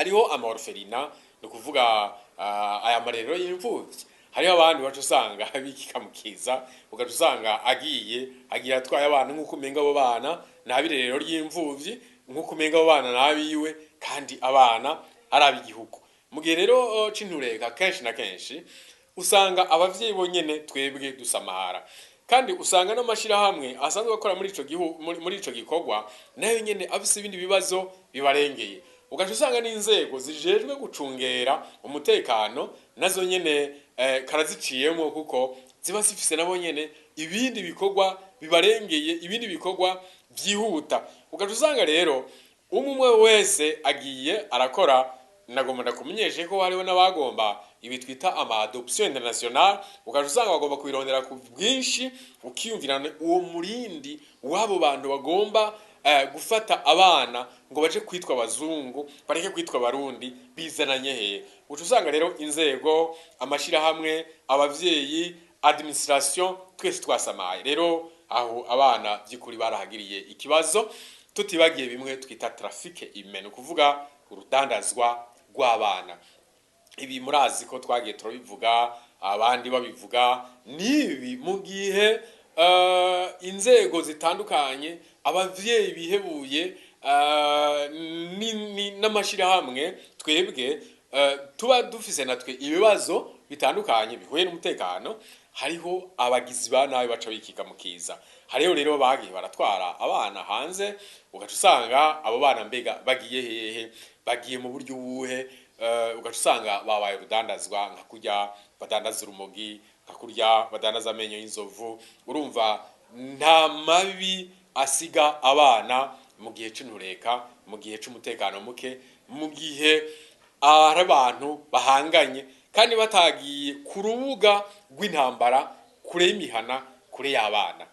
Hariho ama orphelinats, ni ukuvuga aya marero y'imfuvyi. Hariho abandi baca usanga bikikamukiza, ugaca usanga agiye atwaye abana nk'uko umenga abo bana n'ab'irerero ry'imfuvyi, nk'uko umenga abo bana n'abiwe, kandi abana ari ab'igihugu. Mu gihe rero c'intureka, kenshi na kenshi usanga abavyeyi bonyene twebwe dusamara, kandi usanga n'amashirahamwe asanzwe akora muri ico gihu muri ico gikorwa nayo nyene afise ibindi bibazo bibarengeye. Ugaca usanga n'inzego zijejwe gucungera umutekano nazo nyene karaziciyemo, kuko ziba zifise nabo nyene ibindi bikorwa bibarengeye, ibindi bikorwa vyihuta. Ugaca usanga rero umwe umwe wese agiye arakora. Nagomba ndakumenyeshe ko hariho n'abagomba ibi twita ama adoption internationale, ugaca usanga bagomba kubirondera ku bwinshi. Ukiyumvirana uwo murindi w'abo bantu bagomba gufata abana ngo baje kwitwa abazungu, bareke kwitwa abarundi, bizananye hehe? Uca usanga rero inzego, amashirahamwe, abavyeyi, administration, twese twasamaye. Rero aho abana by'ukuri barahagiriye ikibazo, tutibagiye bimwe twita trafic humain, ukuvuga urudandazwa rw'abana. Ibi murazi ko twagiye turabivuga, abandi babivuga. Nibi mu gihe inzego zitandukanye, abavyeyi bihebuye, n'amashirahamwe, twebwe tuba dufise natwe ibibazo bitandukanye bihuye n'umutekano. Hariho abagizi ba nabi baca bikika mu kiza. Hariho rero bagiye baratwara abana hanze, ugaca usanga abo bana mbega bagiye hehe, bagiye mu buryo ubuhe? Ugaca usanga babaye urudandazwa, nka kurya badandaza urumogi, nka kurya badandaza amenyo y'inzovu. Urumva nta mabi asiga abana mu gihe c'intureka, mu gihe c'umutekano muke, mu gihe ari abantu bahanganye kandi batagiye ku rubuga rw'intambara, kure y'imihana, kure y'abana.